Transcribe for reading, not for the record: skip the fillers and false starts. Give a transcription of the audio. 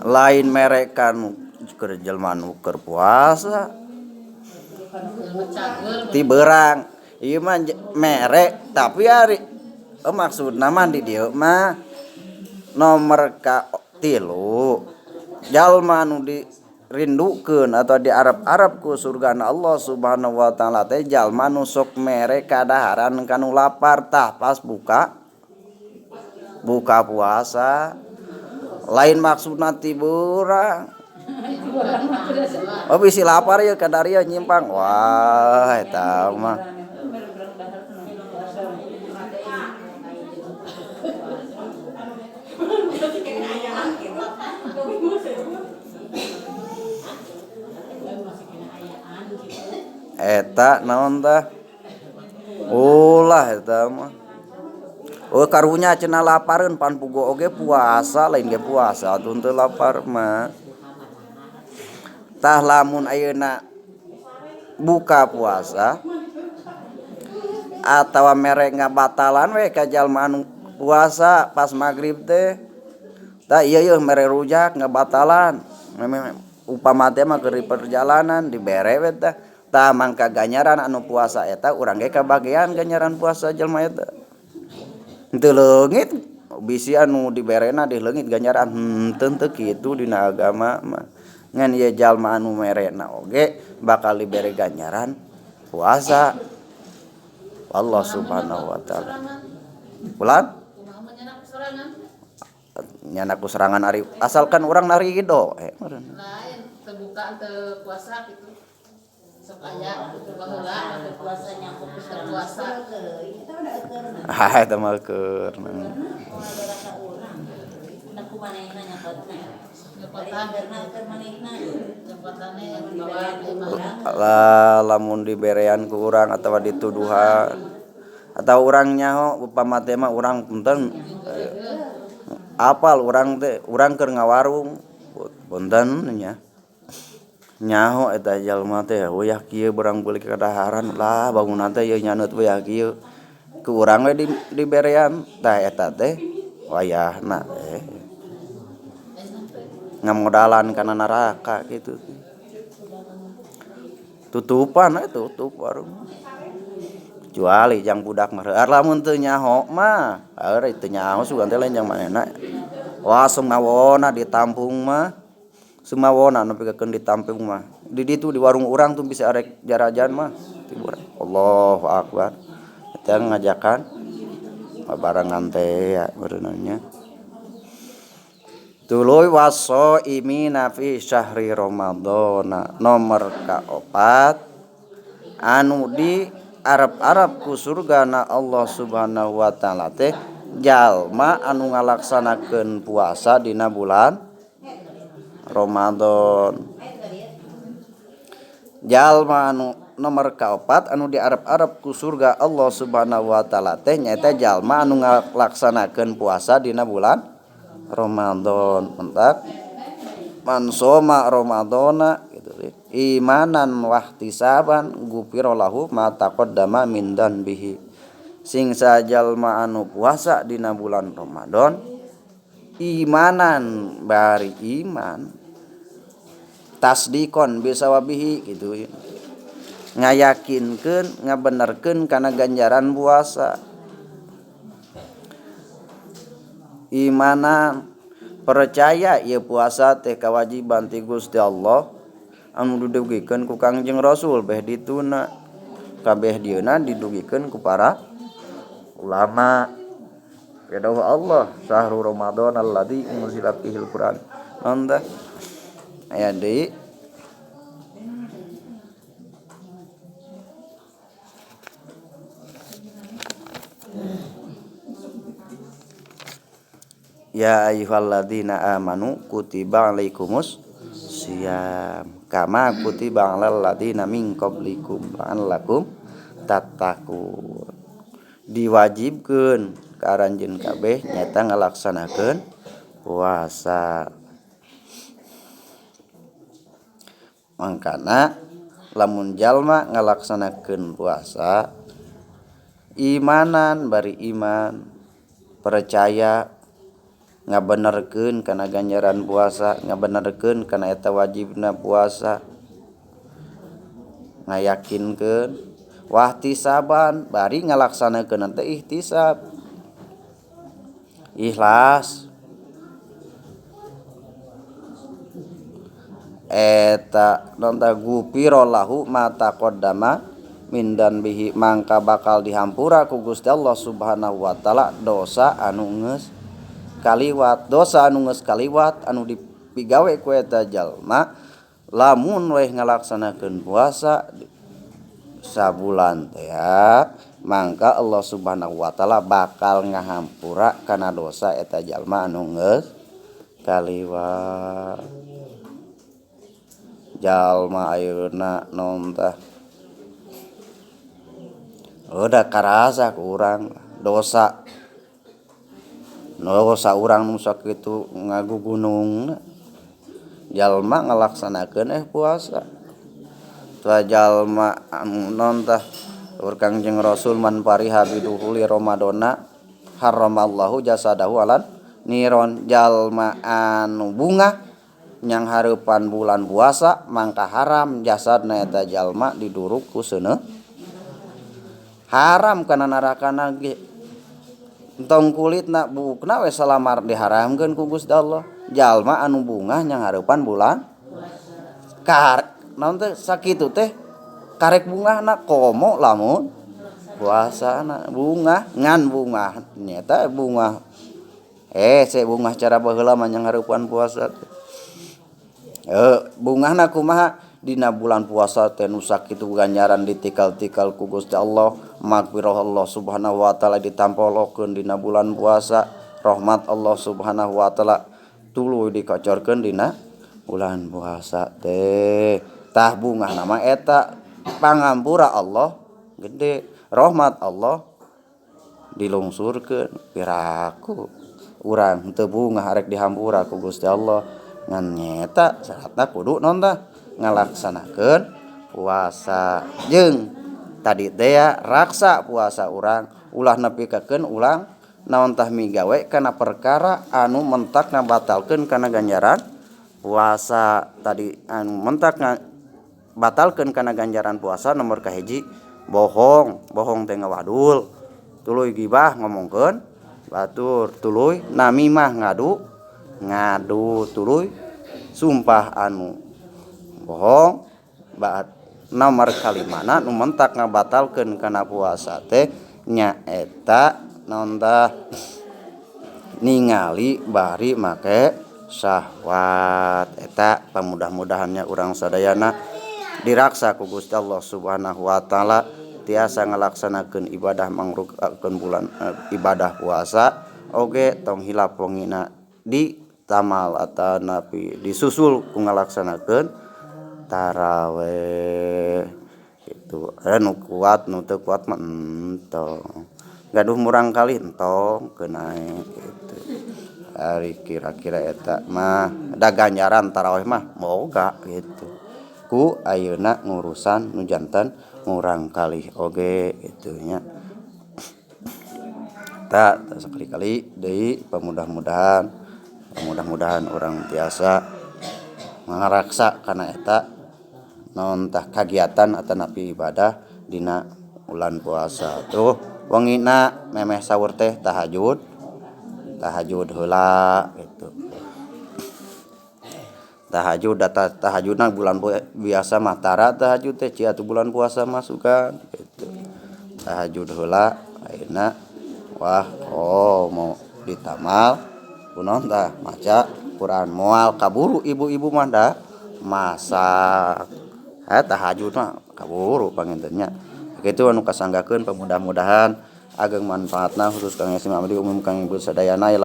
Lain mere kanu keur jelema nu keur puasa. Ti beurang. Ieu mah mere tapi ari maksudna mah di dieu mah nomor ka tilu jalma nu dirindukeun atau diarep-arep ku surgana Allah Subhanahu wa taala teh jalma nu sok mere kadaharan kanu lapar tah pas buka puasa. Lain maksudna ti beurang. Oh bisi lapar ya kadaria nyimpang. Wah eta mah. Eta naon tah? Ulah eta mah. Oh karunya cenah lapareun pan pugo oge puasa lain ge puasa atuh teu lapar mah. Tah lamun ayeuna buka puasa atawa mere ngabatalan we ka jalma anu puasa pas magrib teh. Tah ieu yeuh mere rujak ngabatalan. Upama teh mah keur perjalanan dibere we tah. Tah mangka ganjaran anu puasa eta urang ge kabagean ganjaran puasa jelema eta. Henteu leungit bisi anu diberena dileungit ganjaran henteu teu kitu dina agama mah. Ngan ieu jalma anu merena oge bakal dibere ganjaran puasa. Allah Subhanahu wa taala. Bulan? Nyana ku serangan ari asalkan urang narido Lain teu buka teu puasa kitu. Sok aya baheula teu puasa nyangkut teu puasa. Ah eta mah keur. Lamun diberean ku urang atawa dituduhan atau urang nyaho upama teh mah urang punten apal urang teh urang keur ngawarung punten nya nyaho eta jalma teh uyah kieu barang beulik kadaharan lah bangunan teh ieu nyaneut uyah kieu ku urang we diberean tah eta teh wayahna ngamodalan kana neraka gitu. Tutupan we tutup warung. Kecuali jang budak mah heueur lamun teu nyaho mah, heueur teu nyaho sugan teh lain jang manehna. Wah sumawona ditampung mah. Sumawona nepi ka keun ditampung mah. Di ditu di warung urang tuh bisa arek jarajan mah. Allahu akbar. Eta ngajakan babarengan teh ya beuneunya. Tuluy wasoimina fi syahri Ramadhana nomor kaopat anu di Arab-Arab ku surgana Allah Subhanahu wa taala teh jalma anu ngalaksanakeun puasa dina bulan Ramadan. Jalma anu nomor kaopat anu di Arab-Arab ku surga Allah Subhanahu wa taala teh nyaeta jalma anu ngalaksanakeun puasa dina bulan Ramadan. Mentak man soma Ramadana gitu imanan wahtisaban gufira lahu ma taqaddama min danbihi. Sing sajalma anu puasa dina bulan Ramadan imanan bari iman tasdikon bisawabihi gitu ngayakinkeun ngabenerkeun kana ganjaran puasa. Imanan percaya ieu puasa teh kewajiban ti Gusti Allah anu didugikeun ku Kangjeng Rasul beh dituna kabeh dieuna didugikeun ku para ulama. Ya dawuh Allah syahrul Ramadan alladzi unzila fihil Quran. Naon tah? Aya deui Ya ayyuhalladzina amanu kutiba alaikumus siyam kama kutiba alal ladzina min qablikum la'allakum tattaqun. Diwajibkeun ka aranjeun kabeh nyaeta ngalaksanakeun puasa. Mangkana lamun jalma ngalaksanakeun puasa imanan bari iman percaya Ngabenerkeun kana ganjaran puasa, ngabenerkeun kana eta wajibna puasa, ngayakinkeun wahtisaban bari ngalaksanakeun teh ihtisab ikhlas eta non ta gufira lahu ma taqaddama min danbihi mangka bakal dihampura ku Gusti Allah Subhanahu wa taala dosa anu geus kaliwat, dosa anu geus kaliwat anu dipigawe ku eta jalma lamun weh ngalaksanakeun puasa sabulan teh mangka Allah Subhanahu wa taala bakal ngahampura kana dosa eta jalma anu geus kaliwat. Jalma ayeuna non tah udah karasa ku urang dosa dosa urang nu sakitu ngagugunungna jalma ngalaksanakeun puasa tah jalma anu non tah ur Kangjeng Rasul man fariha biduhuli Ramadana haramallahu jasadahu alan niron jalma anu bungah nyang hareupan bulan puasa mangka haram jasadna eta jalma diduruk ku seuneu haram kana narakana ge entong kulitna buukna we salamar diharamkeun ku Gusti Allah jalma anu bungah nyang hareupan bulan kar naon teh sakitu teh karek bungahna komo lamun puasana bungah ngan bungah nyata bungah se bungah cara baheula mah nyang hareupan puasa teh bungahna kumaha dina bulan puasa teh nu sakitu ganjaran ditikal-tikal ku Gusti Allah magfirah Allah Subhanahu wa taala ditampolokeun dina bulan puasa rahmat Allah Subhanahu wa taala tuluy dikocorkeun dina bulan puasa teh tah bungahna mah eta pangampura Allah gede rahmat Allah dilungsurkeun piraku urang teu bungah arek dihampura ku Gusti Allah ngan nyeta syaratna kudu non tah ngalaksanakeun puasa jeung tadi teh ya raksa puasa urang ulah nepikakeun ulang naon tah migawe kana perkara anu mentak ngabatalkeun kana ganjaran puasa tadi anu mentak ngabatalkeun kana ganjaran puasa nomor kahiji bohong bohong teh ngawadul tuluy gibah ngomongkeun batur tuluy namimah ngadu ngadu tuluy sumpah anu bohong baat nomor kalimana nu mentak ngabatalkeun kana puasa teh nyaeta naon tah ningali bari make syahwat eta pamudah-mudahannya urang sadayana diraksa ku Gusti Allah Subhanahu wa taala tiasa ngalaksanakeun ibadah mangrukakeun bulan ibadah puasa oge tong hilap wengina di tamal atanapi disusul ku ngalaksanakeun taraweh gitu nu kuat nu teu kuat mah entong gaduh murang kali entong keun gitu ari kira-kira eta mah da ganjaran taraweh mah moga gitu ku ayeuna ngurusan nu janten murang kali oge kitu nya ta sakali-kali deui pamudah-mudahan mudah-mudahan urang tiasa ngaraksa kana eta naon tah kagiatan atanapi ibadah dina bulan puasa tuh wengina memeh sahur teh tahajud tahajud heula gitu tahajud data tahajudna bulan biasa mah tara tahajud teh cia atuh bulan puasa mah suka gitu tahajud heula ayeuna wah oh mau ditamal kunaon tah maca Quran moal kaburu ibu-ibu mah da masak tahajud mah kaburu panginten nya kitu anu kasanggakeun pamudah-mudahan ageng manfaatna khusus kang Yasim abdi umum kang ibu sadayana.